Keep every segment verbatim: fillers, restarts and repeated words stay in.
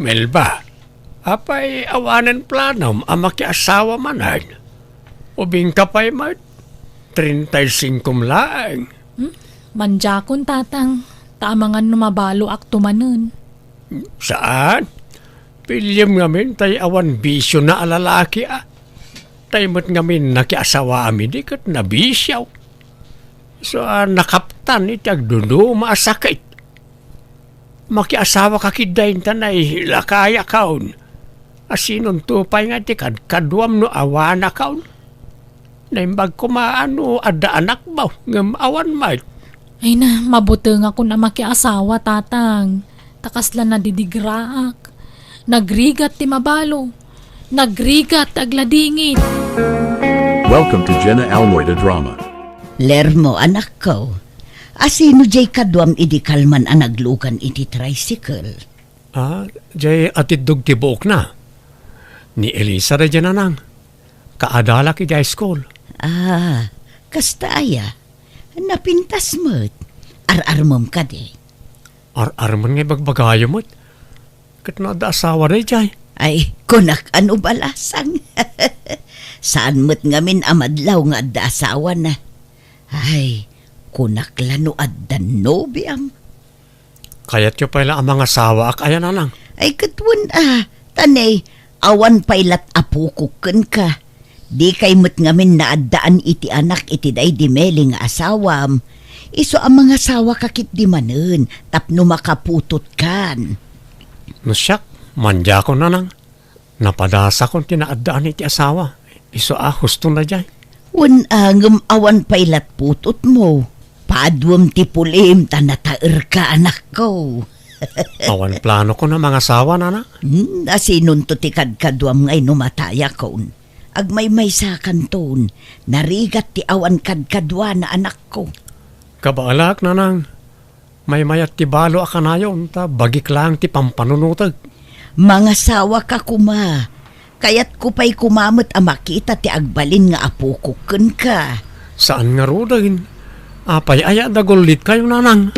Melba, apay awanen planom a makiasawa manen? Ubingka pay met, treinta y cinco laeng. Hmm? Mandiakon, Tatang, ta amangan no mabaloak to manen. Saan? Piliem ngamin tay awan bisiona a lalaki, a. Tay met ngamin nakiasawaam idi ket nabisio. Isu a nakaptan iti agduduma a sakit. Makiasawaka ketdi ta nay lakayakon. Asinonto pay nga ti kadkaduam no awanakon? Naimbag koma no adda anakmo, ngem awan met. Ay na, mabutengakon a makiasawa, Tatang. Ta kasla nadidigraak. Nagrigat ti mabalo. Nagrigat ti agladingit. Welcome to Jenna Almoida Drama. Lermo, anakko. Asino jay kaduam idi kalman a naglugan iti tricycle? Ah, jay atiddog ti buokna. Ni Elisa daydiay, nanang. Kaadalak iti high school. Ah, kasta aya. Napintas met. Ar-armem kadi? Ar-armen nga ibagbagayo met. Ket no adda asawa daydiay? Ay, kunak a no balasang. Saan met ngamin a madlaw nga adda asawana. Ay, kunak la no adda nobiam. Kayatyo pay la a mangasawaak aya, nanang? Ay, ket wen a, ta nay, awan pay lat apokok kenka. Dikay met ngamin naaddaan iti anak iti daydi Meli nga asawam. Isu a mangasawaka ketdi manen tapno makaputotkan. No siak, mandiakon, nanang. Napadasakon ti naaddaan iti asawa. Isu a hustona jay. Wen a, ngem awan pay lat putotmo. Paduem ti pulim ta nataerka, anakko. Awan planokon a mangasawa, nana. Hmm, asinonto ti kadkaduam nga inumatayakon? Agmaymaysakanton, narigat ti awan kadkaduana, anakko. Kabaelak, nanang. Maymayat ti balo a kanayon, ta bagik laeng ti pampanunotek. Mangasawaka koma. Kayatko pay koma met a makita ti agbalin nga apokok kenka. Saan ngaruden? Apay aya a dagulitkayo, nanang?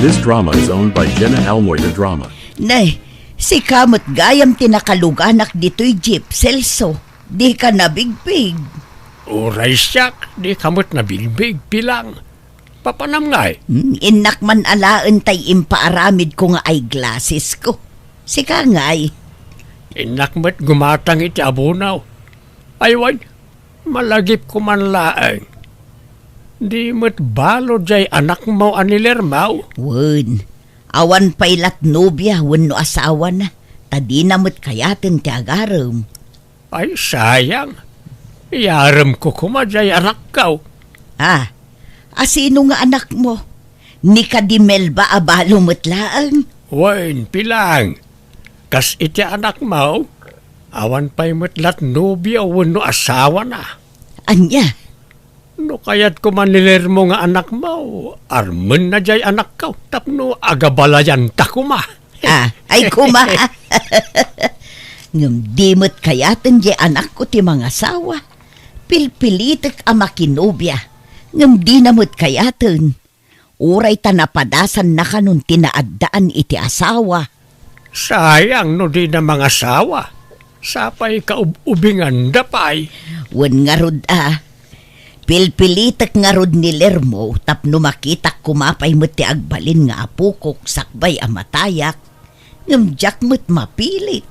This drama is owned by Jenna Almoida Drama. Nay, sika met gayam ti nakaluganak ditoy jeep, Celso. Dika nabigbig. Uray siak, dika met nabigbig, Pilang. Papanam ngay? Hmm, innak man alaen tay impaaramidko nga eyeglassesko. Sika ngay? Innak met gumatang iti abunaw. Ay, wen, malagipko man laeng. Di met balo jay anakmo a ni Lermo? Wen, awan pay lat nobia wenno asawana, ta dina met kayaten ti agarem. Ay, sayang. Iyaremko koma jay anakko. Ah, asino nga anakmo? Ni kadi Melba a balo met laeng? Wen, Pilang. Kas iti anakmo, awan pay met lat nobia wenno asawana. Ania? No kayatko man ni Lermo nga anakmo, armenna jay anakko tapno agabalayanta koma. Ah, ay koma. Ngem di met kayaten jay anakko ti mangasawa. Pilpilitek a makinobia, ngem dina met kayaten. Uray ta napadasanna kanon ti naaddaan iti asawa. Sayang no dina mangasawa. Sapay kaub-ubinganda pay. Wen ngarud a, pilpilitek ngarud ni Lermo tapno makitak koma pay met ti agbalin nga apokok sakbay a matayak. Ngem diak met mapilit.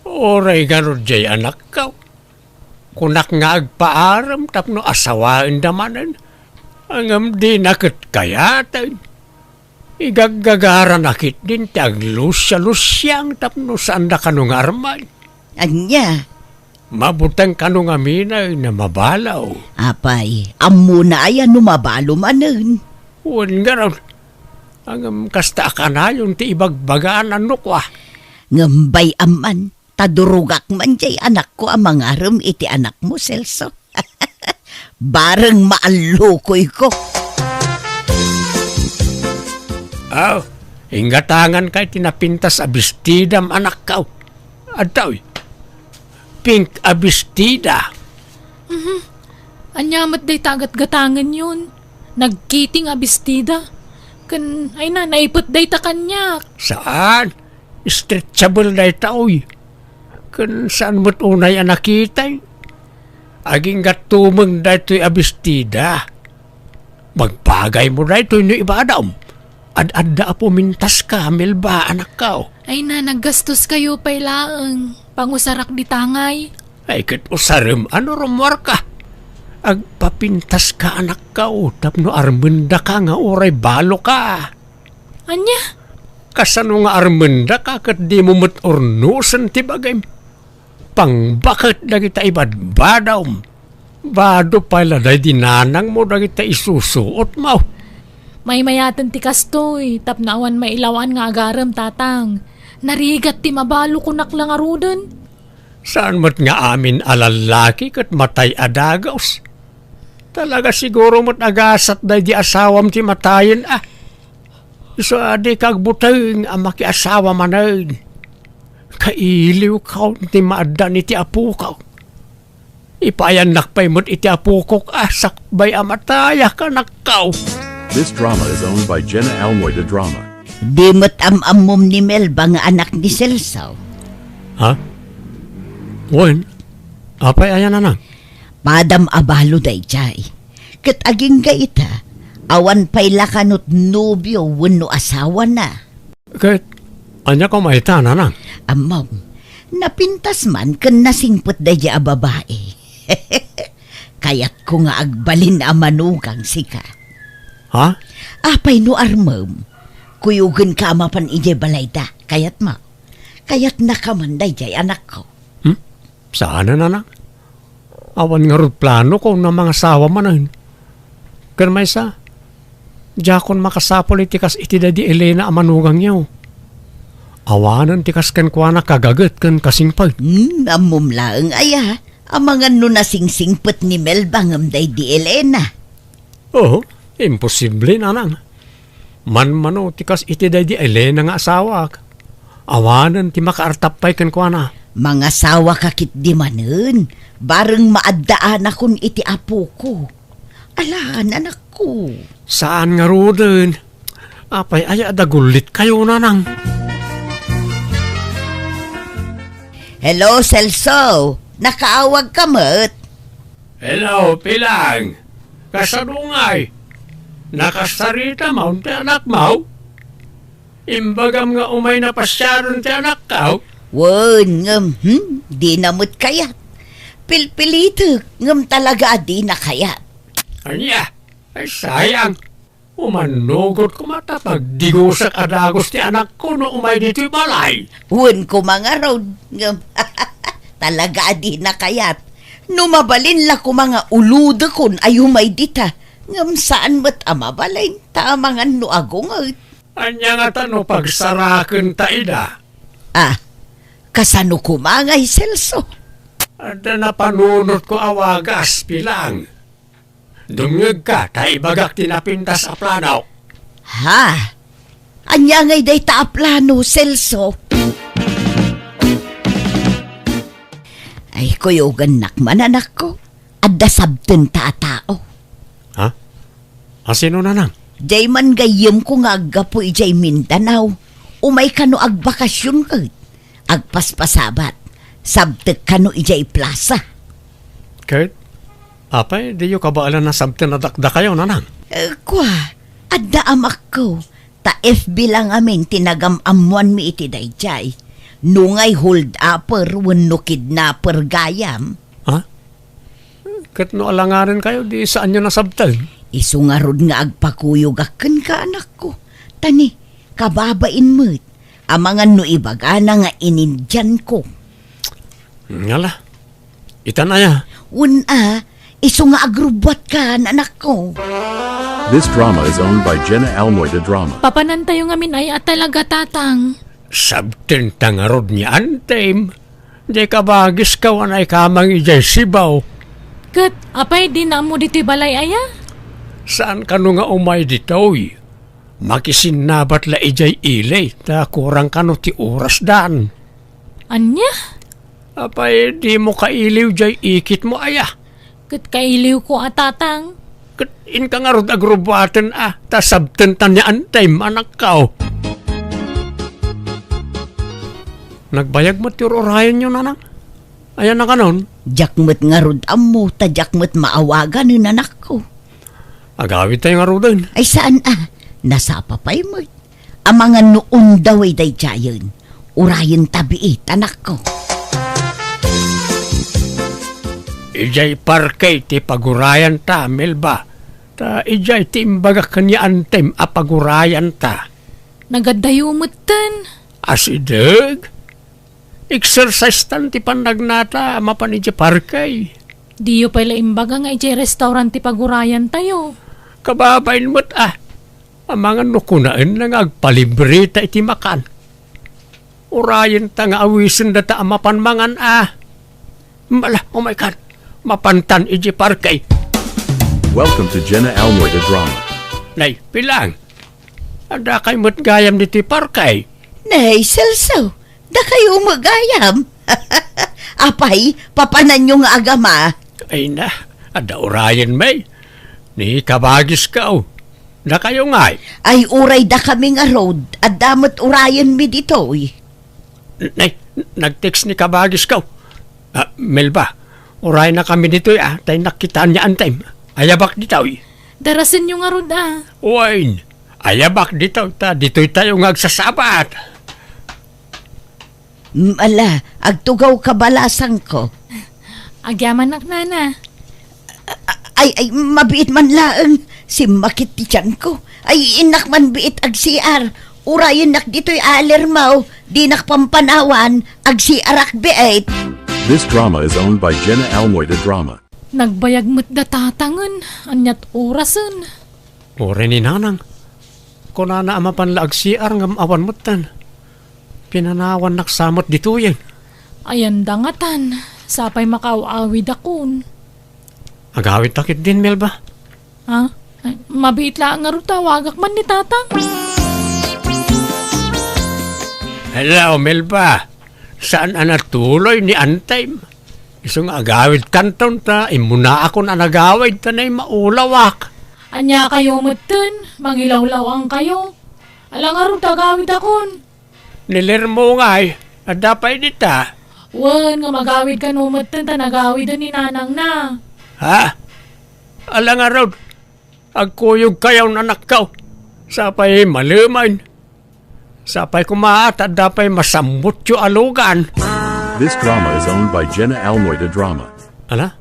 Uray ngarud jay anakko. Kunak nga agpaarem tapno asawaenda manen. Ngem dina ket kayaten. Igaggagarana ketdin ti aglusialusiang tapno saanda kano nga armen. Ania? Mabuteng kano ngamin a mabalo. Apay, ammona aya no mabalo manen? Wen ngarud. Ngem kasta a kanayon ti ibagbagana no kua. Ngem bay-am man. Ta durogak man jay anakko a mangarem iti anakmo, Celso. Bareng maallukoyko. Aw, inggatangan kay ti napintas a bestidam, anakko. Adtoy, pink a bestida. Mhm. Ania met dayta a gatgatangenyon? Nagkiting a bestida? Ken, ay na, naipet dayta kaniak. Saan? Stretchable dayta, oy. Ken saan met unay a nakitay. Agingga tumeng daytoy a bestida. Magbagaymo daytoy no ibagam. Ad-adda a pumintaska, Melba, anakko. Ay na, naggastoskayo pay laeng. Pangusarak di tangay. Ay, ket usarem, ano rummuarka? Agpapintaska, anakko, tapno armendaka nga uray baloka. Ania? Kasano nga armendaka ket dimo met urnosen ti bagim? Pangbaket dagita ibadbadawm. Bado pay la daydi nanangmo dagita isusuotmo. Maymayaten ti kastoy, tapno awan mailawan nga agarem, tatang. Narigat ti mabalo, kunak la ngaruden. Saan met nga amin a lallaki ket matay a dagus? Talaga siguro met a gasat daydi asawam ti matayen a. Isu a dika agbuteng a makiasawa manen. Kailiwko ti maaddan iti apoko. Ipayannak pay met iti apokok a sakbay a matayak, anakko. This drama is owned by Jenna Almoy de Drama. Di met am-ammom ni Melba nga anak ni Celso? Ha? Wen, apay aya, nanang? Padam a balo daydiay. Ket agingga ita, awan pay la kano nobio wenno asawana. Ket ania koma ita, nanang? Ammom, napintas man ken nasingpet daydiay a babai. Kayatko nga agbalin a manugang sika. Ha? Apay no armem, kuyogenka a mapan idiay balayda. Kayatmo? Kayatnaka man daydiay, anakko. Hmm? Saan a, nanang? Awan ngarud planoko no mangasawa manen. Ken maysa, diakon makasapul iti kas iti daydi Elena a manugangyo. Awanen ti kas kenkuana kagaget ken kasingpet. Hmm, ammom laeng aya, amangan no nasingsingpet ni Melba ngem daydi Elena. Oo, imposible, nanang. Manmano ti kas iti daydi Elena nga asawak. Awanen ti makaartap pay kenkuana. Mangasawaka ketdi manen, bareng maaddaanakon iti apoko. Alaan, anakko. Saan ngaruden? Apay aya a dagullit kayo, nanang? Hello, Celso. Nakaawagka met? Hello, Pilang. Kasano ngay? Nakasarita manen ti anakmo? Imbagam nga umay napasiaron ti anakko? Wen, ngem, hmm, dina met kayat. Pilpilitek, ngem talaga a dina kayat. Ania? Ay, sayang. Umannugot koma ta pagdigusak a dagus ti anakko no umay ditoy balay. Wen koma ngarud, ngem talaga a dina kayat. No mabalin la koma nga ulodekon a umay dita, ngem saan met a mabalin, ta amangan no agunget. Ania ngata no pagsarakenta ida? Ah, kasano koma ngay, Celso? Adda napanunotko a wagas, Pilang. Dumngegka ta ibagak ti napintas a plano. Ha? Ania ngay dayta a plano, Celso? Ay, kuyogannak man, anakko. Adda sabtenta a tao. Ha? A sino, nanang? Diay man gayyemko nga aggapu idiay Mindanao. Umay kano agbakasyon ket agpaspasabat. Sabtek kano idiay plasa. Ket, apay, diyo kabaelan a sabten a dakdakayo, nanang? Eh, kua, adda amakko. Ta F B la ngamin ti nagam-ammoanmi iti daydiay. No ngay hold-upper wenno kidnapper gayam. Ha? Ket no alangadenkayo, di saanyo nasabten? Isu ngarud nga agpakuyogak kenka, anakko. Ta ni, kababain met. Amangan no ibagana nga inindianko. Ngala, itan aya? Wen a, isu nga agrubbuatka, anakko. This drama is owned by Jenna Almoy de Drama. Papanantayo ngamin aya a talaga, tatang? Sabtenta ngarud ni Antem. Diay kabagiska a naikamang idiay Sibao. Ket, apay, dina ammo ditoy balay aya? Saan kano nga umay ditoy? Makisinnabat la idiay ili, ta kurang kano ti orasdan. Ania? Apay, dimo kailiw diay ikitmo aya? Ket kailiwko a, tatang. Ket inka ngarud agrubbuaten a, ta sabtenta ni Antem, anakko. Nagbayag met ti ur-urayenyo, nanang? Ayan a kanon? Diak met ngarud ammo, ta diak met maawagan, anakko. Agawidtayo ngaruden. Ay, saan a? Nasapa pay met. Amangan no undaw daydiayen. Urayenta biit, anakko. Idiay parke ti pagurayanta, Melba. Ta idiay ti imbagak ken ni Antem a pagurayanta. Nagaddayo metten. Asideg? Exercise tan ti pannagnata a mapan idiay parke. Diyo pay la imbaga nga idiay restaurant ti pagurayantayo. Kababain met a. Amangan no kunaenna nga agpalibreta iti makan. Urayenta nga awisen data a mapan mangan a. Mala, oh my God, mapantan iti parke. Welcome to Jenna Almoy the Drama. Nay, Pilang, adda kay met gayam ditoy parke? Nay, Celso, dakayo met gayam. Apay, papananyo nga agama? Ay na, adda urayen may. Ni kabagisko. Dakayo ngay? Ay, uray dakami ngarud, adda met urayenmi ditoy. Nay, nag-text ni kabagisko. Ah, Melba, urayennakami ditoy a, ta innak kitaan ni Antem. Ayabak ditoy. Darasenyo ngarud a. Wen, ayabak ditoy ta ditoytayo nga agsasabat. Mm, ala, agtugawka balasangko. Agyamanak, nana. A-, ay, ay, mabiit man laeng. Simmakit ti tiyanko. Ay, innak man biit ag-C R. Urayennak ditoy a Lermo. Dinak pampanawan, ag-C R-ak biit. This drama is owned by Jenna Almoy the Drama. Nagbayag met da tatangen, aniat orasen? Uray ni Nanang. Kunana a mapan la ag-C R ngem awan metten. Pinanawannak sa met ditoyen. Ayan da ngatan, sapay makaaw-awidakon. Agawidta ketdin, Melba. Ha? Ay, mabiit la ngarud ta awagak man ni Tatang. Hello, Melba. Saan a natuloy ni Antem? Isu nga agawidkanton ta immunaakon a nagawid ta nay maulawak. Ania kayo metten? Mangilawlaw-angkayo. Ala ngarud ta agawidakon. Ni Lermo ngay, adda pay dita. Wen, nga magawid kano metten ta nagawiden ni nanangna. Ha? Ala ngarud, agkuyogkayon, anakko. Sapay malemen. Sapay koma ta adda pay masammutyo a lugan. This drama is owned by Jenna Almoy the Drama. Ala?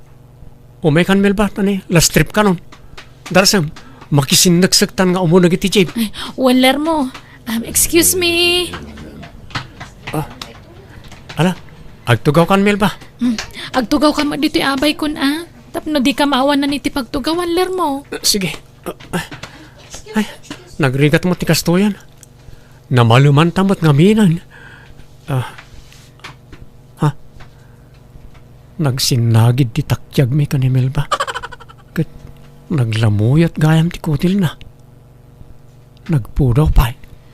Umaykan, Melba, ta ni last trip kanon. Darasem, makisinneksek tan nga umuna iti jeep. Ay, wen, Lermo. Um, excuse me. Ah. Ala, agtugawkan, Melba. Hmm. Agtugawkan met ditoy abaykon a. Tapno dika maawanan iti pagtugawan, Lermo. Ah, sige. Ah, ah. Ay, nagrigat met ti kastoyen. Namalumanta met ngamin. Ah. Ha? Nagsinnagid ti takyagmi ken ni Melba. Ket naglamuyot gayam ti kutilna. Nagpudaw pay.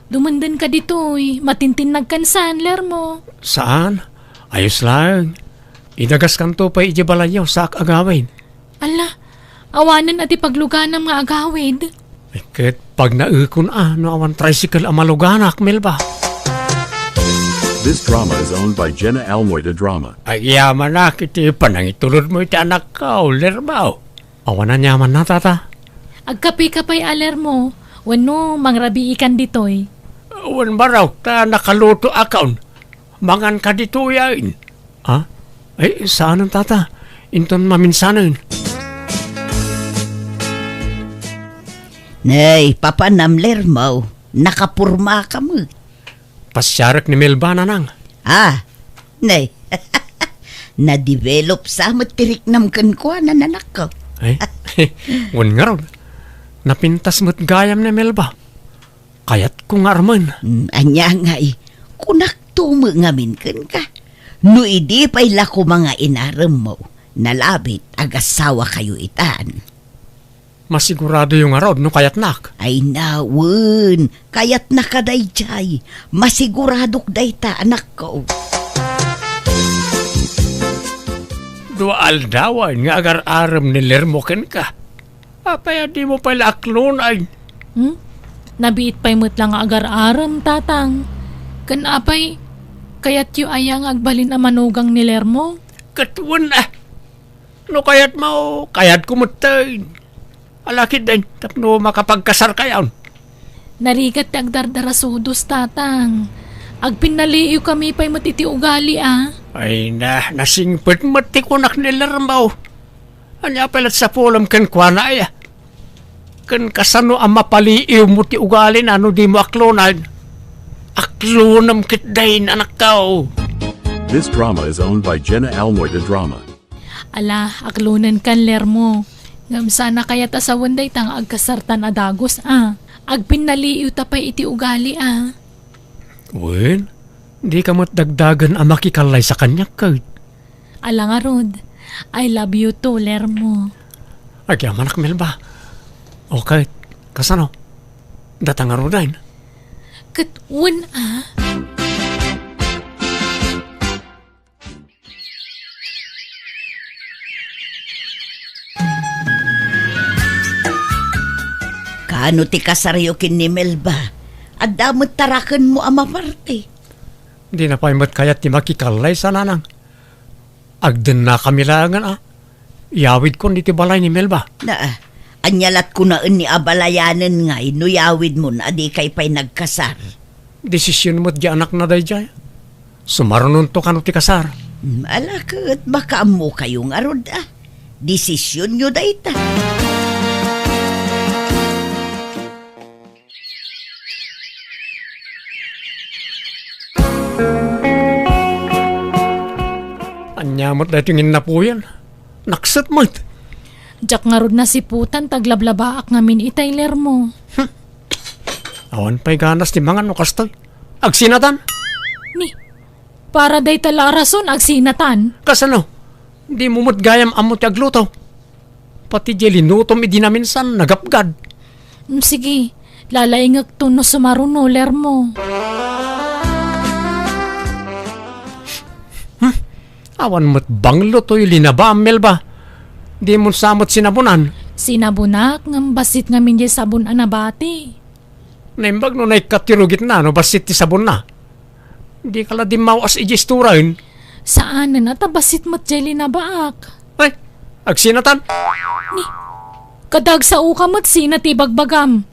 Dumendenka ditoy, matintinnagkan saan, Lermo. Saan? Ayos laeng. Idagaskanto pay idiay balayyo, saak agawid. Ala, awanen a ti pagluganam nga agawid. Ket pagnaekon a no awan tricycle a maluganak, Melba. This drama is owned by Jenna Almoy the Drama. Agyamanak iti panangitulodmo iti anakko, Lermo. Awan aniamanna, tata. Agkapeka pay a, Lermo, wenno mangrabiikan ditoy. Wen, barok, ta nakalutoakon. Manganka ditoyen. Ha? Ay, saanen, tata. Inton maminsanen. Nay, papanam, Lermo. Nakapurmaka met. Pasiarek ni Melba, nanang. Ah, nay. Na-develop sa met ti riknam kenkuana, anakko. Ay, wen ngarud. Napintas met gayam ni Melba. Kayatko nga armen. Mm, ania ngay, kunakto met ngamin kenka. No idi pay la koma nga inaremmo, nalabit, agasawakayo itan. Masiguradoyo ngarud no kayatnak? Ay na, wen, kayatnaka daydiay. Masiguradok dayta, anakko. Dua aldawen nga agar-arem ni Lermo kenka. Apay a dimo pay la aklonay? Hmm? Nabiit pay met la nga agar-arem, tatang. Ken apay, Kayatyo aya nga agbalin a manugang ni Lermo? Ket wen a. No kayatmo, kayatko metten. Ala ketdin, tapno makapagkasarkayon. Narigat ti agdardarasudos, Tatang. Agpinnaliiwkami pay met iti ugali a. Ay na, nasingpet met ti kunak ni Lermo. Ania pay la't sapulem kenkuana aya? Ken kasano a mapaliiwmo ti ugalina no dimo aklonen? Aklonem ketdin, anakko. This drama is owned by Jenna Almoy de Drama. Ala, aklonenkan, Lermo. Ngem saan a kayat a sawen dayta nga agkasartan a dagus a. Agpinnaliiwta pay iti ugali a. Wen, dika met dagdagen a makikallaysa kaniak ket. Ala ngarud, I love you too, Lermo. Agyamanak, Melba. O ket, kasano? Data ngaruden? Ket wen a. Kaano ti kasaryo ken ni Melba? Adda met tarakenmo a maparti. Dina pay met kayat ti makikallaysa, Nanang. Agdennakami laengen a. Iyawidkon iti balay ni Melba. Na, ania la't kunaen ni abalayanen ngay no iyawidmon a dikay pay nagkasar? Desisyon met ti anakna daydiay. Sumarunonto kano ti kasar. Hmm, ala ket makaammokayo ngarud a. Desisyonyo dayta. Ania met daytoy nga innapuyan? Nakset met. Diak ngarud nasiputan ta aglablabaak ngamin itay, Lermo. Hmm. Awan pay ganas ti mangan no kastoy. Agsinatan? Ni, para dayta la a rason, agsinatan. Kasano? Dimo met gayam ammo ti agluto. Pati diay linutom idi naminsan, nagapgad. Mm, sige, lalaingekto no sumaruno, Lermo. Hmm? Awan met banglo toy linabaam, Melba. Dimon sa met sinabonan. Sinabonak, ngem bassit ngamin diay sabon a nabati. Naimbag no naikkat ti rugitna no bassit ti sabonna. Dika la dimmaw-as idiay istoraen. Saanen a ta bassit met diay linabaak. Ay, agsinatan. Ni, kadaagsaoka met sina ti ibagbagam.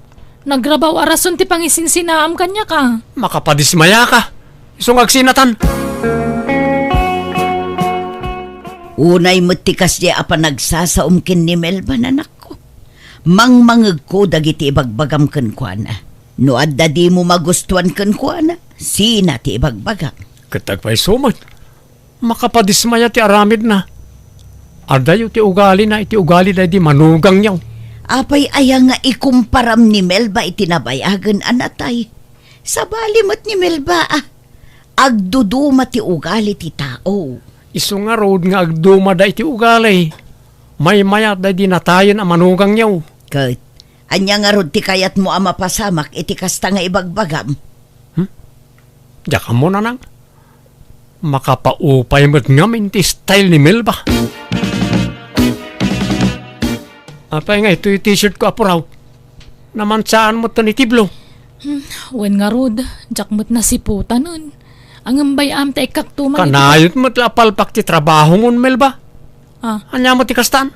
Nagrabaw a rason ti pangisinsinaam kaniak a. Makapadismayaka. Isu nga agsinatan. Unay met ti kasdiay a panagsasaom ken ni Melba, anakko. Mangmangegko dagiti ibagbagam kenkuana. No adda dimo magustuan kenkuana, sina ti ibagbagam? Ket agpayso met, makapadismaya ti aramidna. Adayo ti ugalina iti ugali daydi manugangyo. Apay aya nga ikumparam ni Melba iti nabayagen a natay? Sabali met ni Melba a. Agduduma ti ugali ti tao. Isu ngarud nga agdumada iti ugali. Maymayat daydi natayen a manugangyo. Ket, ania ngarud ti kayatmo a mapasamak iti kasta nga ibagbagam? Hmm? Diak ammo, Nanang. Makapaupay met ngamin ti style ni Melba. Apay nga itoy t-shirt ko, apuraw? Namansaan met ti blue. Hmm, wen ngarud, diak met nasiputanen. Ngem bay-am ta ikkaktuman iti Kanayot met la a palpak ti trabahomon, Melba. Ah. Ania met ti kastan?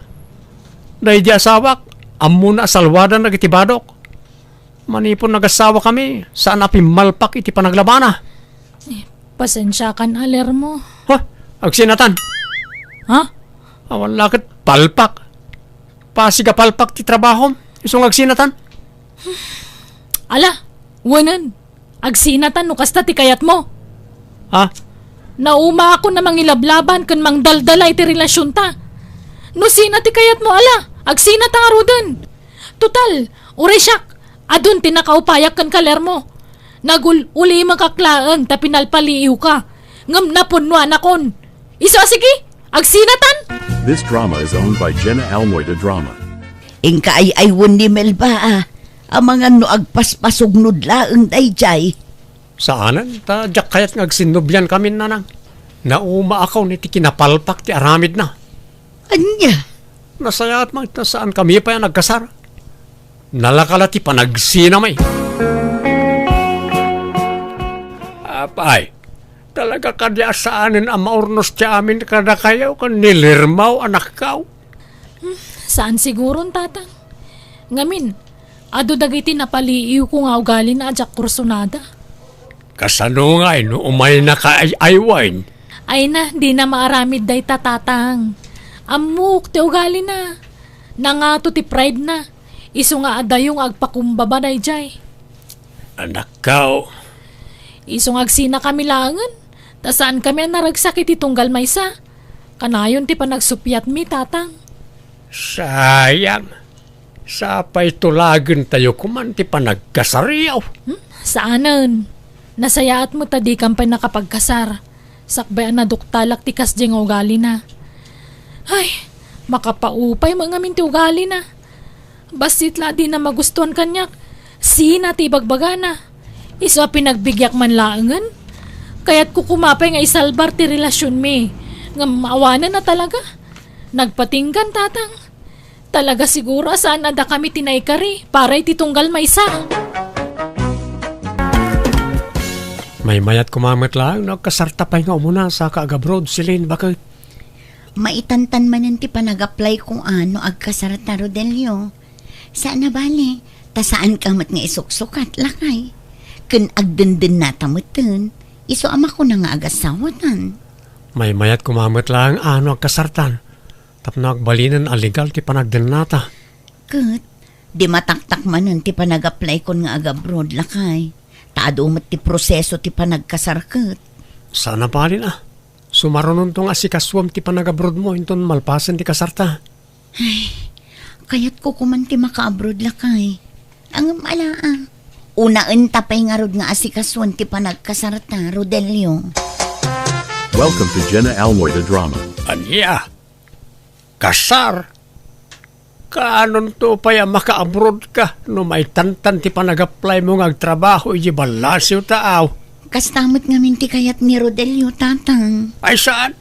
Daydi asawak, ammona a salwadan dagiti badok. Manipun nagasawa kami, saan a pimmalpak iti panaglabana. Eh, pasensiakan a, Lermo. Ha? Agsinatan? Ha? Awan la ket palpak. Pasig a palpak ti trabahom. Isu nga agsinatan? Ala, wenen. Agsinatan no kasta ti kayatmo. Ha? Naumaakon a mangilablaban ken mangdaldala iti relasionta. No sina ti kayatmo, ala, agsinata ngaruden. Total, uray siak, adun ti nakaupayak kenka, Lermo. Nagul-ulimekak laeng ta pinalpaliiwka, ngem napunnoanakon. Isu a sige, agsinatan! This drama is owned by Jenna Almoy de Drama. Inka ay-aywen ni Melba a, amangan no agpaspasugnod laeng daydiay. Saanen, ta diak kayat nga agsinnobian kami, Nanang. Naumaakon iti kinapalpak ti aramidna. Ania? Nasayaat met ta saan kami pay a nagkasar. Nalaka la ti panagsinami. Apay, Talaga kadi a saanen a maurnos ti amin kadakayo ken ni Lirmaw, anakkaw? Hmm, saan siguron, Tatang. Ngamin, adu dagiti napaliiwko nga ugalina a diak kursunada. Kasano ngay no umaynaka ay-aywen? Ay na, dina maaramid dayta, Tatang. Ammok ti ugalina. Nangato ti pride na. Isu nga adayo nga agpakumbaba daydiay. Anakkaw. Isu nga agsinakami laengen, ta saankami a naragsak iti tunggal maysa. Kanayon ti panagsuppiatmi, Tatang. Sayang. Sapay tulagentayo koman ti panagkasaryo. Hmm? Saanen. Nasayaat met ta dikam pay nakapagkasar. Sakbay a naduktalak ti kasdiay nga ugalina. Ay, makapaupay met ngamin ti ugalina. Bassit la a dina magustuan kaniak. Sina ti ibagbagana. Isu a pinagbigiak man laengen. Kayatko koma pay nga isalbar ti relasionmi. Ngem awanen a talaga. Nagpatinggan, Tatang. Talaga siguro a saan a dakami ti naikari para iti tunggal maysa. Maymayat koma met laeng no agkasarta pay nga umuna saka agabroad, Celine, baket. Maitantan manen ti panag-apply ko a no agkasarta, Rodelio. Saan a bale, ta saanka met nga isuksukat, lakay. Ken agdendennata metten, isu a makuna nga agasawatan. Maymayat koma met laeng a no agkasartan. Tapno agbalinen a legal ti panagdennata. Ket, di mataktak manen ti panag-apply kon nga agabroad, lakay. Ta adu met ti proseso ti panagkasar ket. Saan a bale a. Sumarunonto nga asikasuem ti panagabroadmo inton malpasen ti kasarta. Ay, kayatko koman ti makaabroad, lakay. Ngem ala a. Unaenta pay ngarud nga asikasuen ti panagkasarta, Rodelio. Welcome to Jenna Almoida Drama. Ania? Kasar? Kaanonto pay a makaabroadka no maitantan ti panag-applymo nga agtrabaho idiay ballasiw ta, aw? Kasta met ngamin ti kayat ni Rodelio, Tatang. Ay, saan?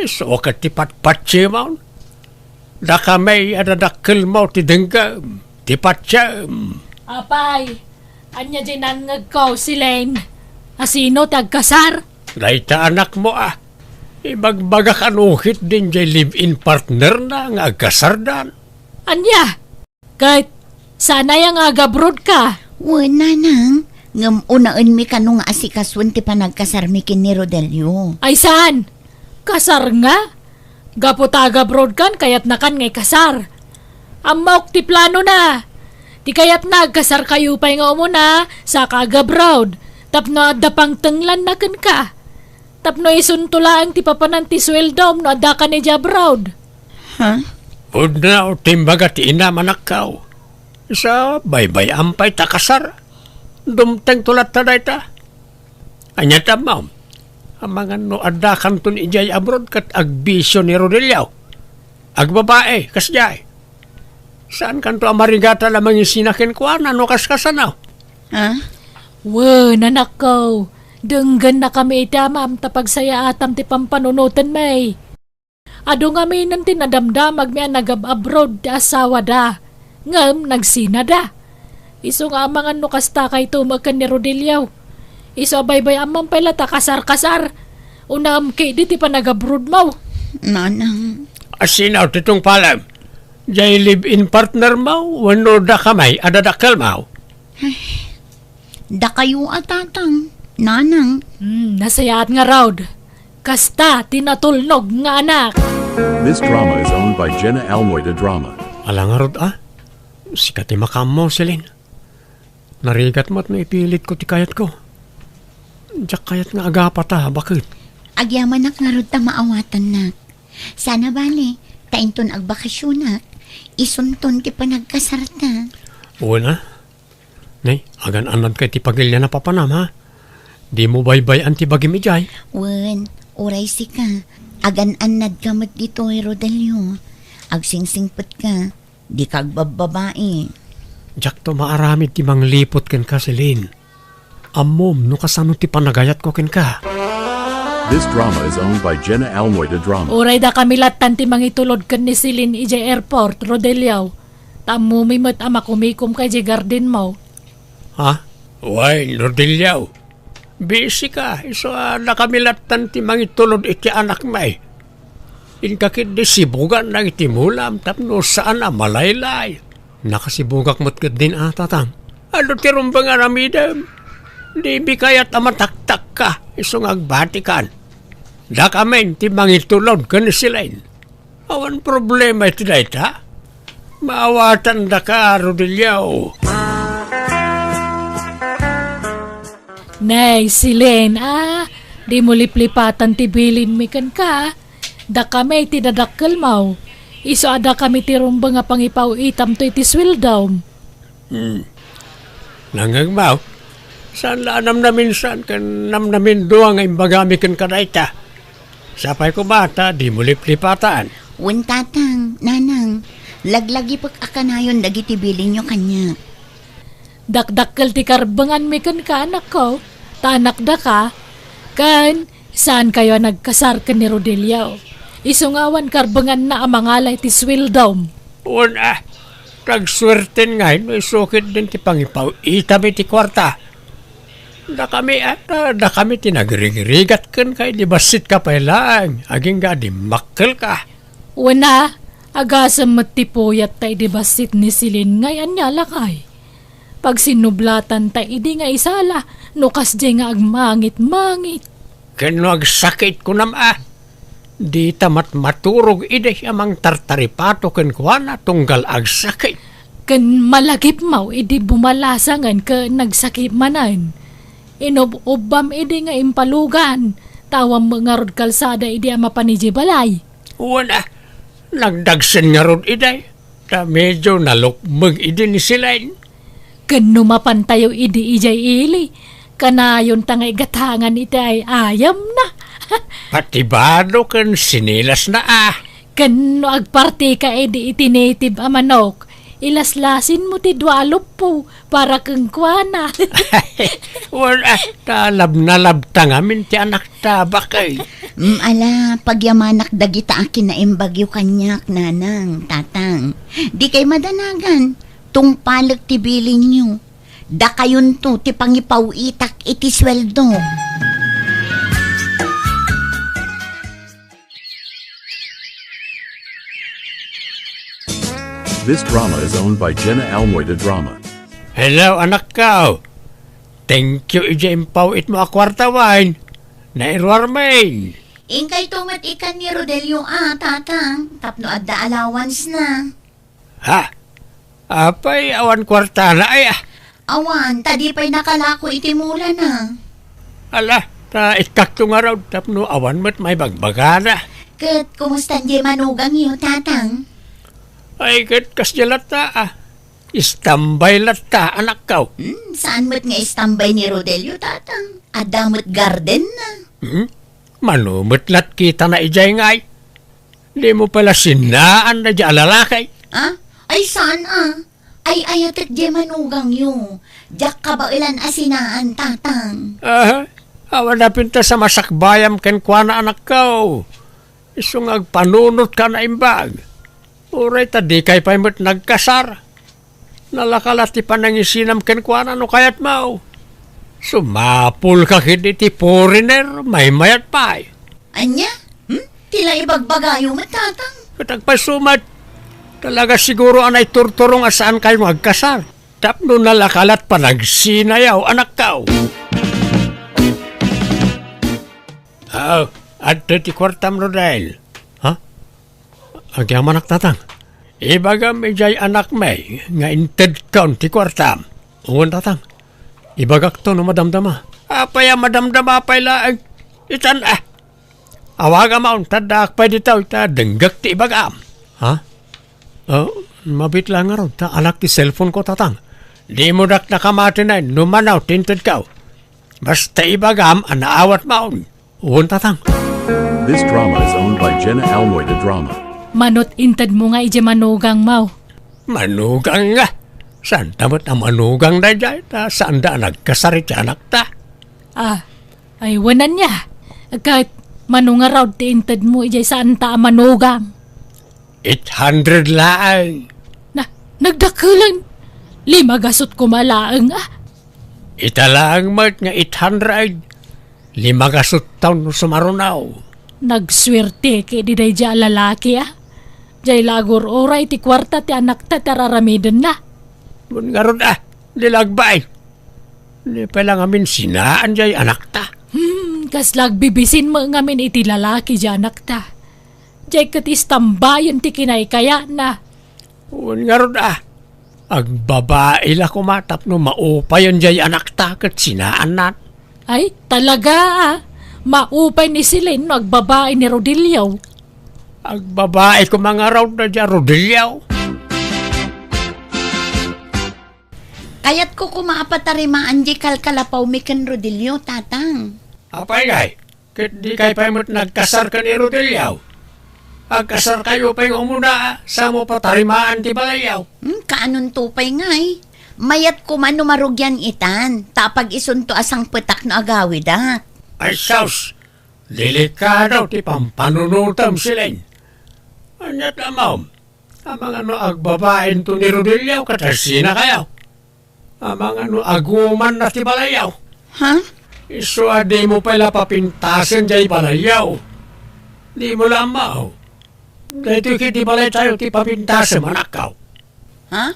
Isu ket ti patpatsimon. Dakami a dadakkelmo ti denggem, ti patiem. Apay, ania diay nangngegko, Celine? A sino ti agkasar? Dayta anakmo a. Ibagbagak a no ketdin diay live-in partnerna nga agkasardan. Ania? Ket saan aya nga agabroadka? Wen, nanang, ngem unaenmi kano nga asikasuen ti panagkasarmi ken ni Rodelio. Ay saan? Kasar nga? Gapu ta agabroadkan, kayatnakan nga ikasar. Ammok ti planona. Ti kayatna, agkasarkayo pay nga umuna, saka agabroad. Tapno adda pangtenglanna kenka. Tapno isunto laeng ti papanan ti sueldom no addaka idiay abroad. Ha? Pudno ti imbaga ti inam, anakko. Isu a baybay-am pay ta kasar. Dumtengto latta dayta. Ania ti ammom? Amangan no addakanton idiay abroad ket agbisio ni Rodelio. Agbabai, kasdiay. Saankanto a marigatan a mangisina kenkuana no kaskasano? Ha? Wen, anakko, denggennakami iti amam ta pagsayaatam ti pampanunotenmi. Adu ngaminen ti nadamdamagmi a nagab-abroad ti asawada, ngem nagsinada. Isu nga amangan no kasta kayto met ken ni Rodelio. Isu a baybay-ammam pay la ta kasar-kasar. Unaem ketdi ti panagabroadmo. Nanang. A sino ti tungpalem? Diay live-in partnermo wenno dakami a dadakkelmo? Dakayo a tatang, nanang. Hmm, nasayaat ngarud. Kasta ti natulnog nga anak. This drama is owned by Jenna Almoida Drama. Ala ngarud a? Sika ti makaammo, Celine. Narigat met no ipilitko ti kayatko. Diak kayat nga agapata, baket. Agyamanak ngarud ta maawatannak. Saan a bale, ta inton agbakasionak, isunton ti panagkasarta. Wen a. Nay, agan-annadka iti pagilian a papanam, ha? Dimo baybay-an ti bagim idiay. Wen, uray sika, agan-annadka met ditoy, Rodelio. Agsingsingpetka, dika agbabbabai. Diakto maaramid ti mangliput kenka, Celine. Ammom no kasano ti panagayatko kenka. This drama is owned by Jenna Almoida Drama. Uray dakami lattan ti mangitulod ken ni Celine idiay airport, Rodelio. Ta ammomi met a makumikomka idiay gardenmo. Ha? Wen, Rodelio. Busy ka, isu a dakami lattan ti mangitulod iti anakmi. Inka ketdi sibugan dagiti mulam tapno saan a malaylay. Nakasibugak met ketdin a, Tatang. Adu ti rumbeng a aramidem. Dibi kayat a mataktakka, isu nga agbatikan. Dakamin ti mangitulod ken ni Celine. Awan problema iti dayta. Maawatandaka, Rodelio. Nay, Celine, a, dimo liplipatan ti bilinmi kenka. Dakami ti dadakkelmo. Isu a dakami ti rumbeng a pangipaw-itamto iti sueldom. Hmm. Nangngegmo, saan la a namnaminsan ken namnamindua nga imbagami kenka dayta. Sapay koma ta dimo liplipatan. Wen, Tatang, Nanang, laglagipek a kanayon dagiti bilinyo kaniak. Dakdakkel ti karbenganmi kenka, anakko, ta anakdaka, ken saankayo a nagkasar ken ni Rodelio. Isu nga awan karbenganna a mangala iti sueldom. Wen a, tagsuerten ngay no isu ketdin ti pangipaw-itam iti kuarta. Dakami a, da-, dakami ti nagrigrigat kenka idi bassitka pay laeng, agingga a dimmakkelka. Wen a, agasem met ti puyatta idi bassit ni Celine ngay ania lakay. Pagsinnublatan ta idi nga isala, no kasdiay nga agmangit-mangit. Ken no agsakit, kunam a, dita met maturog idi a mangtartaripato kenkuana tunggal agsakit. Ken malagipmo idi bumalasangen ken nagsakit manen. Inub-ubbam idi nga impalugan, ta awan met ngarud kalsada idi a mapan idiay balay. Wen a, nagdagsen ngarud idi. Ta medio nalukmeg idi ni Celine. Ken no mapantayo idi idiay ili, kanayonta nga igatangan iti ay-ayamna. Pati bado ken sinilasna a. Ken no agpartika idi iti native a manok, ilaslasinmo ti dua a luppo para kenkuana. Wen a, ta labnalabta ngamin ti anakta, bakay. Mm, ala, pagyamanak dagita a kinaimbagyo kaniak, Nanang, Tatang. Dikay madanagan, tungpalek ti bilinyo. Dakayonto ti pangipaw-itak iti sueldo. This drama is owned by Jenna Almoy de Drama. Hello, anakko. Thank you idiay impaw-itmo a kuarta, wen. Nairuarmin. Inkayto met ikan ni Rodelio a, Tatang, tapno adda allowance na. Ha? Apay, awan kuartana ay, a? Awan, ta di pay nakalako iti mulana. Ala, ta ikkakto ngarud tapno awan met maibagbagana. Ket kumusta diay manugangyo, Tatang? Ay, ket kasdiay latta, a. Istambay latta, anakko. Hmm, saan met nga istambay ni Rodelio, Tatang? Adda met gardenna. Hmm? Mano met lat kitana idiay ngay? Dimo pay la sinaan daydiay a lalaki? Ah? Ay, saan a? Ay-ayatek diay manugangyo. Diak kabaelan a sinaan, Tatang. Aha. Awan a pintas a masakbayam kenkuana, anakko. Isu nga agpanunotka a naimbag. Uray ta dikay pay met nagkasar. Nalaka la ti panangisinam kenkuana no kayatmo. Sumapulka ketdi iti foreigner, maymayat pay. Ania? Hmm? Ti la ibagbagayo met, Tatang? Ket agpayso met. Talaga siguro a naiturturong a saankayo nga agkasar. Tapno nalaka lat panagsinayo, anakko. Ah, adtoy ti kuartam, Rodel. Ha? Agyamanak, Tatang. Ibagam idiay anakmi nga intedkon ti kuartam. Wen, Tatang. Ibagakto no madamdama. Apay a madamdama pay laeng? Itan, a. Awagam a, unta addaak pay ditoy ta denggek ti ibagam. Ha? Oh, mabiit la ngarud ta alak ti cellphone-ko, Tatang. Dimo dakdakamatinen no mano ti intedko. Basta ibagam a naawatmon. Wen, Tatang. This drama is owned by Jenna Almoy de Drama. Manot intedmo nga idiay manugangmo. Manugang nga? Saanta met a manugang daydiay, ta saanda a nagkasar iti anakta. Ah, ay, wen ania. Ket mano ngarud ti intedmo idiay saanta a manugang? Eight hundred laeng. Na, nagdakkelen. Lima gasut koma laeng, a. Ita laeng met nga eight hundred, lima gasut taon no sumaruno. Nagsuerteki daydiay a lalaki, a. Diay la agur-uray ti kuarta ti anakta ti ar-aramidenna. Wen ngarud, a, di la agbain. Di pay la ngamin sinaan diay anakta. Hmm, kasla agbibisin met ngamin iti lalaki diay anakta. Diay ket istambayen ti kinaykayatna. Wen ngarud, a, agbabai la koma tapno maupayen diay anakta ket sinaanna. Ay, talaga, a. Maupay ni Celine no agbabai ni Rodelio. Agbabai koma ngarud daydiay a Rodelio. Kayatko koma a patarimaan diay kalkalapawmi ken Rodelio, Tatang. Apay ngay, ket dikay pay met nagkasar ken ni Rodelio? Agkasarkayo pay nga umuna, a, samo patarimaan ti balayyo. Hmm, kaanonto pay ngay? Mayat koma no marugian itan, ta apag-isunto a sangpetak no agawidak. Ay sus, delikado ti pampanunotem, Celine. Ania ti ammom? Amangan no agbabainto ni Rodelio ket agsinakayo? Amangan no agumanna ti balayyo? Ha? Isu a dimo pay la papintasen diay balayyo. Dimo la ammo. Daytoy ketdi balaytayo ti papintasem, anakko. Ha?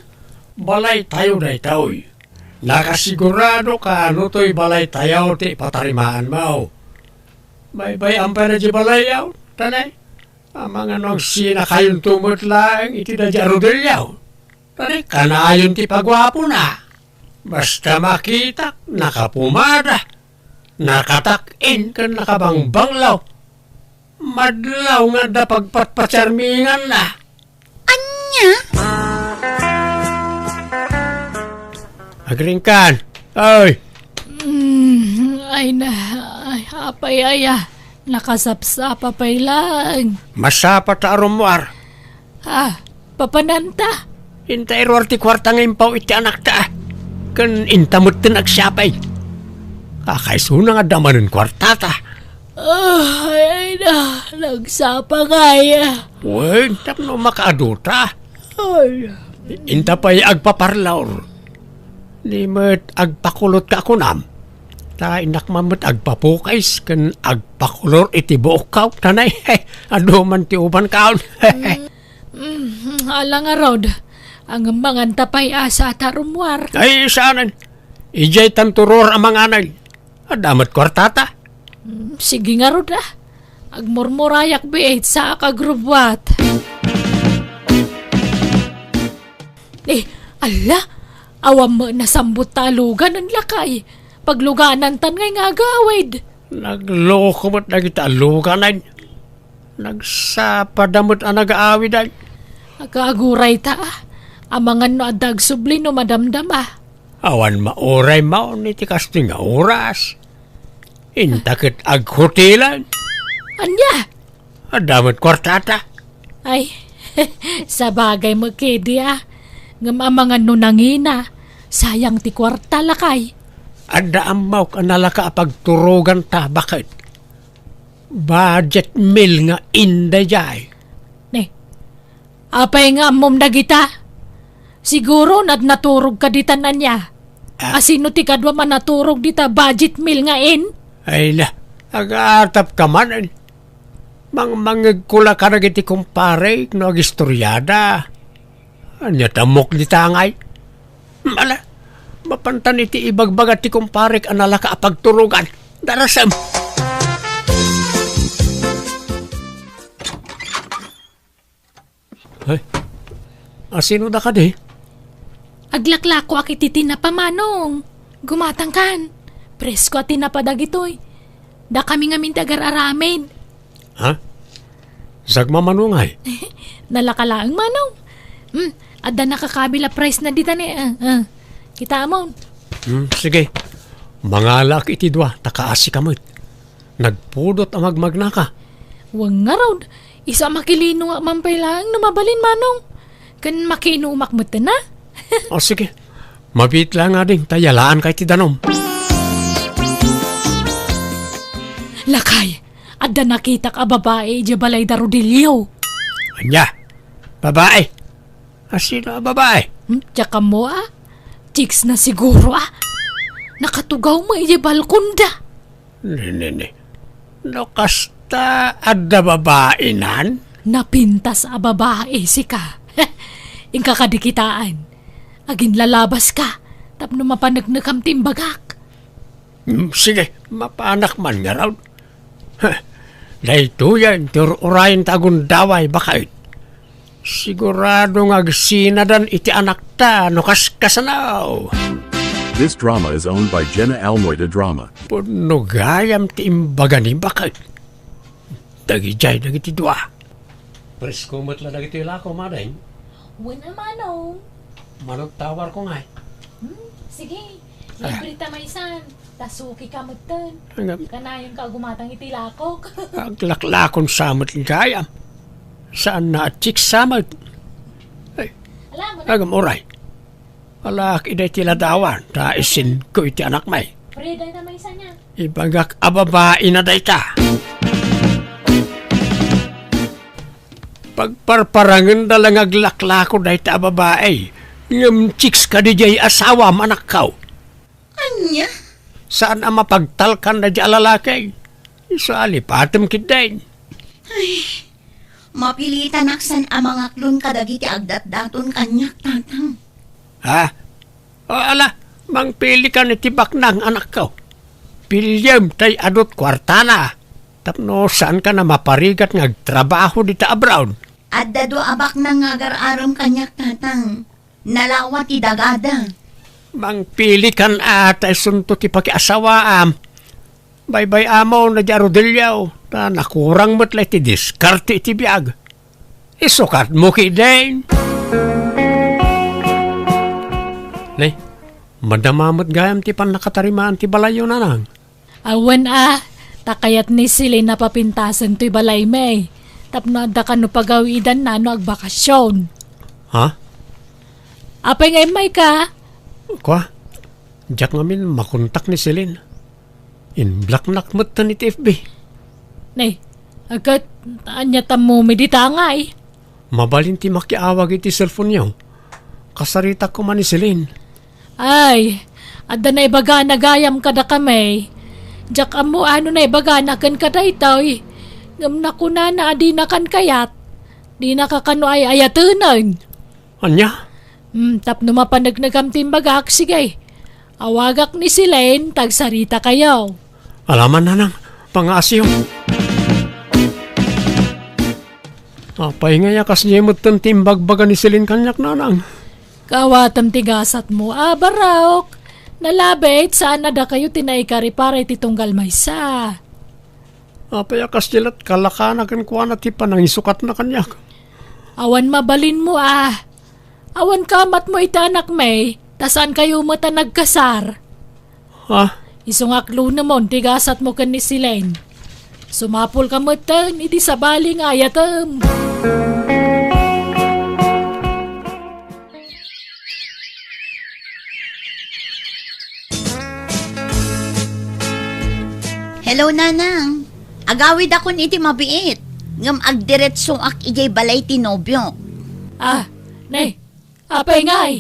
Balaytayo daytoy. Nakasigurado ka no toy balaytayo ti patarimaanmo. Baybay-am pay daydiay balayyo, tanay. Amangan no agsinakayonto met laeng iti daydiay a Rodelio. Tanay, kanayon ti paguapona. Basta makitak, nakapumada, nakatak-in ken nakabangbanglo. Madlaw nga adda pagpatpatiarminganna. Ania? Agringkan. Ay! Mm, ay na, ay, apay aya? Nakasapsapa pay lang. Masapa ta a rummuar. Ah, papananta? Inta iruar ti kuarta nga impaw iti anakta. Ken inta metten agsiapay. Kakaisuna nga adda manen kuartata. Ah, ay na, nagsapa ngay. Wen, tapno makaadu ta. Ay. Inta pay agpaparlor. Di met agpakulot ka kunam. Ta innak man met agpapukis ken agpakulor iti buokko. Tanay, adu man ti ubanko. Mm, mm, ala ngarud. Ngem manganta pay a sata rummuar. Ay, saanen. Idiay tanto ruar a manganay. Adda met kuartata. Mm, sige ngarud, a. Agmurmurayak biit, saak agrubbuat. Eh, ala, awan met nasambut ta aluganen, lakay. Pagluganantan ngay nga agawid. Nagloko met dagiti aluganen. Nagsapada met a nagaawiden. Agkaaguray ta, a. Amangan no adda agsubli no madamdama. Awan mauray maon iti kastoy nga oras. Inta ket aghotelan. Ania? Adda met kuartata. Ay, sabagay met ketdi, a. Ngem amangan no nangina, sayang ti kuarta, lakay. Adda ammok a nalaka a pagturoganta, baket. Budget meal nga in daydiay. Ne, apay nga ammom dagita? Siguro nat-, naturogka ditan ania? Ah. Asino ti kaduam a naturog dita budget meal nga in? Ay na, agaatapka man. Mangmangegko la kadagiti kumparek no agistoriada. Ania ti ammok dita ngay? Ala, mapantan iti ibagbaga ti kumparek a nalaka a pagturogan. Darasem! Ay, asino da kadi? Aglaklakoak iti tinapa, Manong. Gumatangkan. Presko a tinapa dagitoy. Dakami ngamin ti agar-aramid. Ha? Sagmamano ngay? Nalaka laeng, Manong. Hmm, adda nakakabil a price na dita ni, ah, ah. Kitaamon. Hmm, sige. Mangalaak iti dua, ta kaasi ka met. Nagpudot a magmagnaka. Wen ngarud, isu a makilino nga man pay laeng no mabalin, Manong. Ken makiinumak metten, a? O, sige. Mabiit laeng ading, ta yalaanka iti danum. Lakay, adda nakitak a babai idiay balay da Rodelio. Ania? Babai? Asino a babai? Hmm, diak ammo, a. Chicks na siguro, a. Nakatugaw met idiay balkonda. Ne, ne, ne. No kasta, adda babainan? Napintas a babai, sika. Inka kadi kitaan. Aginlalabaska, tapno mapaneknekam ti imbagak. Hmm, sige, mapanak man ngarud. Heh, daytoyen ti ur-urayen ta agundaway, baket. Sigurado nga agsinadan iti anakta no kaskasano. This drama is owned by Jenna Almoy de Drama. Pudno gayam ti imbaga ni baket. Dagidiay dagiti dua. Presko met la dagiti lako, madeng. Wen a manong. Manong tawar ko ngay. Hmm, sige. Ah. Libre ta maysan. Ta suki ka metten. Agam- Kanayon ka gumatang iti lakok. Aglaklakon sa met gayam. Saan na a chicks sa met. Ay, alam mo na. Agam oray. Alaak iday ti ladawan, ta isinko iti anakmi. Pre, dayta maysa niya. Ibagak a babai na dayta. Pagparparangenda la nga aglaklako dayta a babai, ngem chicks kadi diay asawam, anakko. Ania? Saan a mapagtalkan dayta a lalaki. Isu a lipatem ketdin. Ay, mapilitanak saan a mangaklon kadagiti agdatdaton kaniak, Tatang. Ha? O, ala, mangpilikan iti baknang, anakko. Piliem tay adut kuartana. Tapno saankan a maparigat nga agtrabaho dita abroad. Adda dua a baknang nga agar-arem kaniak, Tatang. Nalawa ti dagada. Mangpilikan a ta isunto ti pakiasawaam. Baybay-amon dayta a rodelio, ta nakurang met la iti diskarte iti biag. Isukatmo ketdin. Ne, madama met gayam ti pannakatarimaan ti balayyo, nanang. Awan a, ta kayat ni Celine a papintasen toy balaymi. Tapno adda kano pagawidanna no agbakasyon. Ha? Apay nga immayka? Kua, diak ngamin makontak ni Celine. In-blocknak metten iti F B. Nay, agkat, ania tammo mi dita ngay? Mabalin ti makiawag iti cellphone-yo. Kasaritak koma ni Celine. Ay, adda naibagana gayam kadakami. Diak ammo ano naibagana kenka daytoy. Ngem nakunana a dinakan kayat. Dinaka kano ay-ayatenen. Ania? Hmm, tapno mapaneknekam ti imbagak, sige. Awagak ni Celine, ta agsaritakayo. Alaman, nanang, pangaasiyo. Apay ngay a kasdiay metten ti imbagbaga ni Celine kaniak, nanang? Kaawatem ti gasatmo a barok. Nalabit, saan a dakayo ti naikaripara iti tunggal maysa. Apay a kasdiay lat kalakana kenkuana ti panangisukatna kaniak? Awan mabalinmo a. Awan kaamatmo iti anakmi, ta saankayo met a nagkasar. Ha? Isu nga aklonemon ti gasatmo ken ni Celine. Sumapulka metten idi sabali nga ayatem. Hello, Nanang. Agawidakon iti mabiit, ngem agdiretsoak idiay balay ti nobiok. Ah, ne, apay ngay?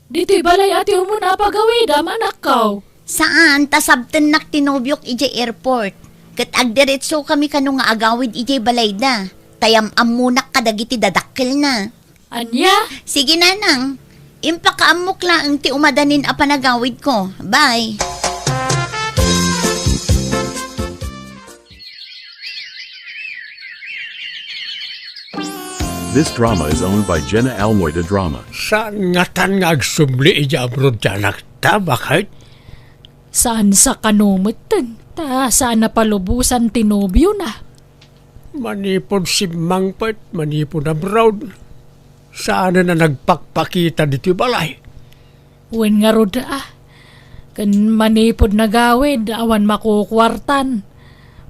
Ditoy balay a ti umuna a pagawidam, anakko. Saan, ta sabtennak ti nobiok idiay airport. Ket agdiretsokami kano nga agawid idiay balayda. Ta yam-ammonak kadagiti dadakkelna. Ania? Sige, Nanang. Impakaammok laeng ti umadanin a panagawidko. Bye. This drama is owned by Jenna Almoy de Drama. Saan ngatan nga agsubli idiay abroad ti anakta, baket? Saan sa kano metten, ta saan a palubosan ti nobiona. Manipud simmangpet, manipud abroad, saanen a nagpakpakita ditoy balay. Wen ngarud a, ken manipud nagawid, awan makukuartan.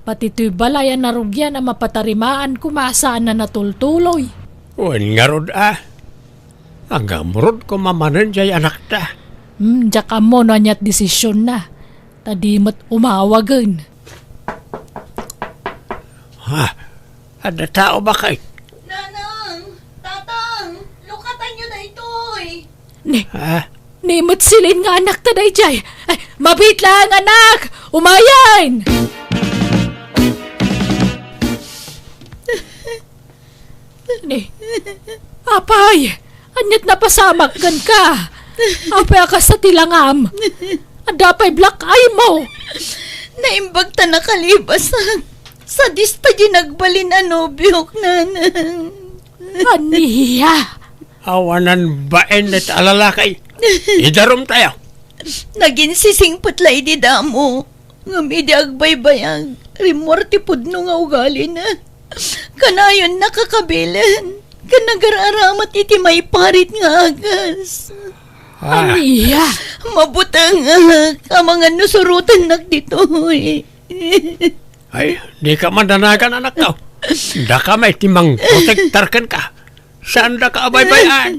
Pati toy balay a narugian a mapatarimaan koma saan a natultuloy. Wen ngarud a, agamrod koma manen diay anakta. Hmm, diak ammo no aniat desisionna. Ta di met umawagen. Ha? Adda tao, baket? Nanang! Tatang! Lukatanyo daytoy! Ne, Ha? ne met Celine nga anakta daydiay. Ay, Mabiit laeng, anak! Umayen! Ni, apay, ania't napasamak kenka? Apay a kasta ti langam? Adda pay black eye mo? Naimbag ta nakalibasak. Sadista diay nagbalin a nobiok, nanang. Ania? Awanan bain dayta a lalaki. Idarum tayo. Naginsisingpet la idi damo. Ngem idi agbaybayag, rimmuar ti pudno nga ugalina. Kanayon nakakabilen, ken nagar-aramat iti maiparit nga agas. Ah. Ania? Mabutengek, amangan no surotennak ditoy. Ay, dika madanagan, anakko. Daka met ti mangprotektar kenka. Saandaka a baybay-an.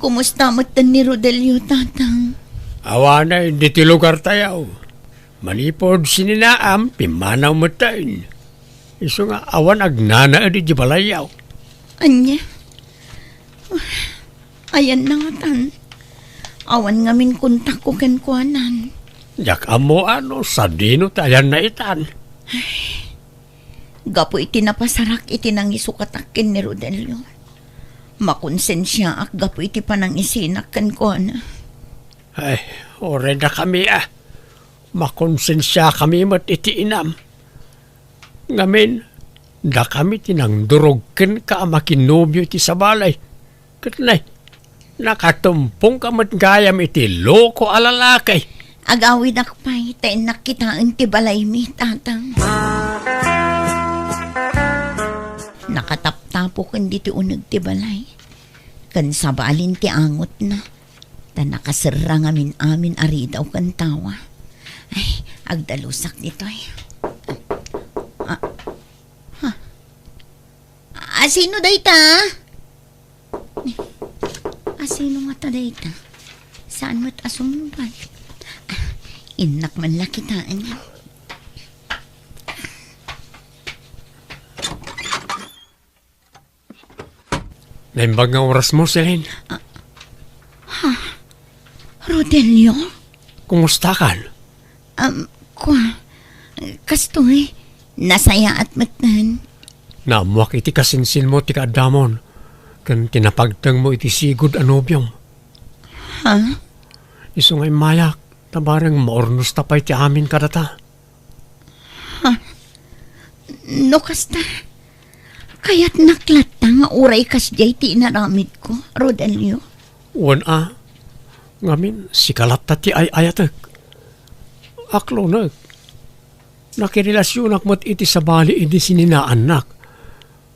Kumusta metten ni Rodelio, Tatang? Awanay ditoy lugartayo. Manipud sininaam, pimmanaw metten. Isu nga awan agnanaed idiay balayyo. Ania? Ayanna ngatan. Awan ngamin kontakko kenkuana. Diak ammo no sadino ti ayanna itan. Gapu iti napasarak iti nangisukatak ken ni Rodelio. Makonsensiaak gapu iti panangisinak kenkuana. Ay, uray dakami a. Makonsensiakami met iti inam. Ngamin, dakami ti nangdurog kenka a makinobio iti sabali. Ket nay, nakatumpongka met gayam iti loko a lalaki. Agawidak pay ta innak kitaen ti balaymi, Tatang. Nakataptapoken ditoy uneg ti balay, ken sabalin ti angotna, ta nakaserra ngamin amin a ridaw ken tawa. Ay, agdalusak ditoy. Ah, ha? Asino dayta? Asino ngata dayta? Saan met a sumungbat? Ah, innak man la kitaen. Naimbag nga orasmo, Celine. Ah, ha? Rodelio? Kumustakan? Um, kua, kastoy, nasayaat metten. Naammoak iti kasinsinmo ti kaaddamon, ken ti napagtengmo iti sigud a nobiom. Ha? Isu nga immayak, ta bareng maurnosta pay ti amin kadata. Ha? No kasta, kayatnak latta nga uray kasdiay ti inaramidko, Rodelio? Wen a, ngamin, sika latta ti ay-ayatek. Aklonek. Nakirelasionak met iti sabali idi sininaannak.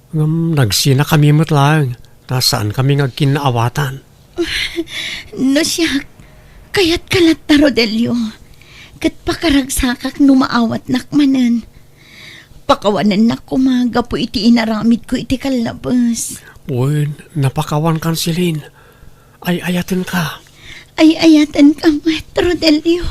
Ngem nagsinakami met laeng, ta saankami nga agkinnaawatan. No siak, kayatka latta, Rodelio, ket pakaragsakak no maawatnak manen. Pakawanennak koma gapu iti inaramidko iti kallabes. Wen, napakawankan, Celine. Ay-ayatenka. Ay-ayatenka met, Rodelio.